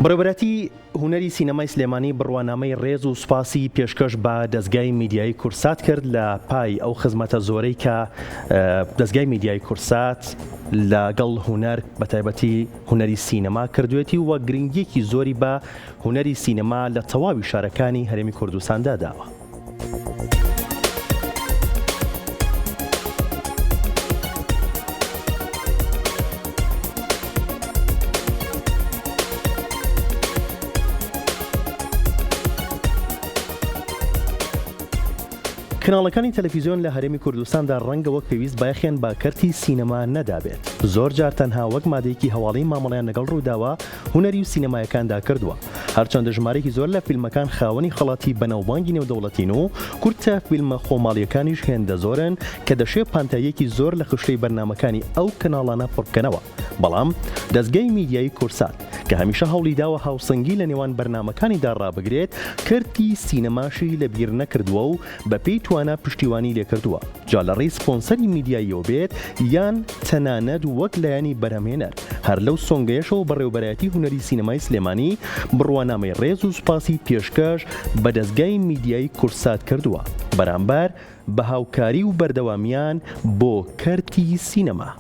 بەڕێوەبەرایەتی هونەری سینەمای سلێمانی بڕوانامەی ڕێز و سوپاسی پێشکەش بە دەزگای میدیایی کورسات کرد لە پای ئەو خزمەتە زۆرەی کە دەزگای میدیایی کورسات لەگەڵ هونەر بە تایبەتی هونەری سینەما کردوێتی و گرنگیەکی زۆری بە هونەری سینەما لە تەواوی شارەکانی هەرێمی کوردستاندا داوە. کەناڵەکانی تەلەفیزیۆن لە هەرێمی کوردستاندا ڕەنگە وەک پێویست بایەخیان بە کەرتی سینەما نەدابێت، زۆر جار تەنها وەک مادەیەکی هەواڵی مامەڵەیان لەگەڵ ڕووداوە هونەری و سینەمایەکاندا کردووە. هەرچەندە ژمارەیەکی زۆر لە فیلمەکان خاوەنی خەڵاتی بەناوبانگی نێودەوڵەتین و کورتە فیلمە خۆماڵییەکانیش هێندە زۆرن کە دەشێ پانتاییەکی زۆر لە خشتەی بەرنامەکانی ئەو کەناڵانە پڕبکەنەوە، بەڵام دەزگای میدیایی کورسات کە هەمیشە هەوڵی داوە هاوسەنگی لە نێوان بەرنامەکانیدا ڕابگرێت، کەرتی سینەماشی لەبیر نەکردووە و بەپێی توانا پشتیوانی لێکردووە، جا لە ڕێی سپۆنسەری میدیاییەوە بێت یان تەنانەت وەک لایەنی بەرهەمهێنەر. هەر لەو سۆنگەیەشەوە بەڕێوەبەرایەتی هونەری سینەمای سلێمانی بڕوانامەی ڕێز و سوپاسی پێشکەش بە دەزگای میدیایی کوردسات کردووە بەرامبەر بە هاوکاری و بەردەوامیان بۆ کەرتی سینەما.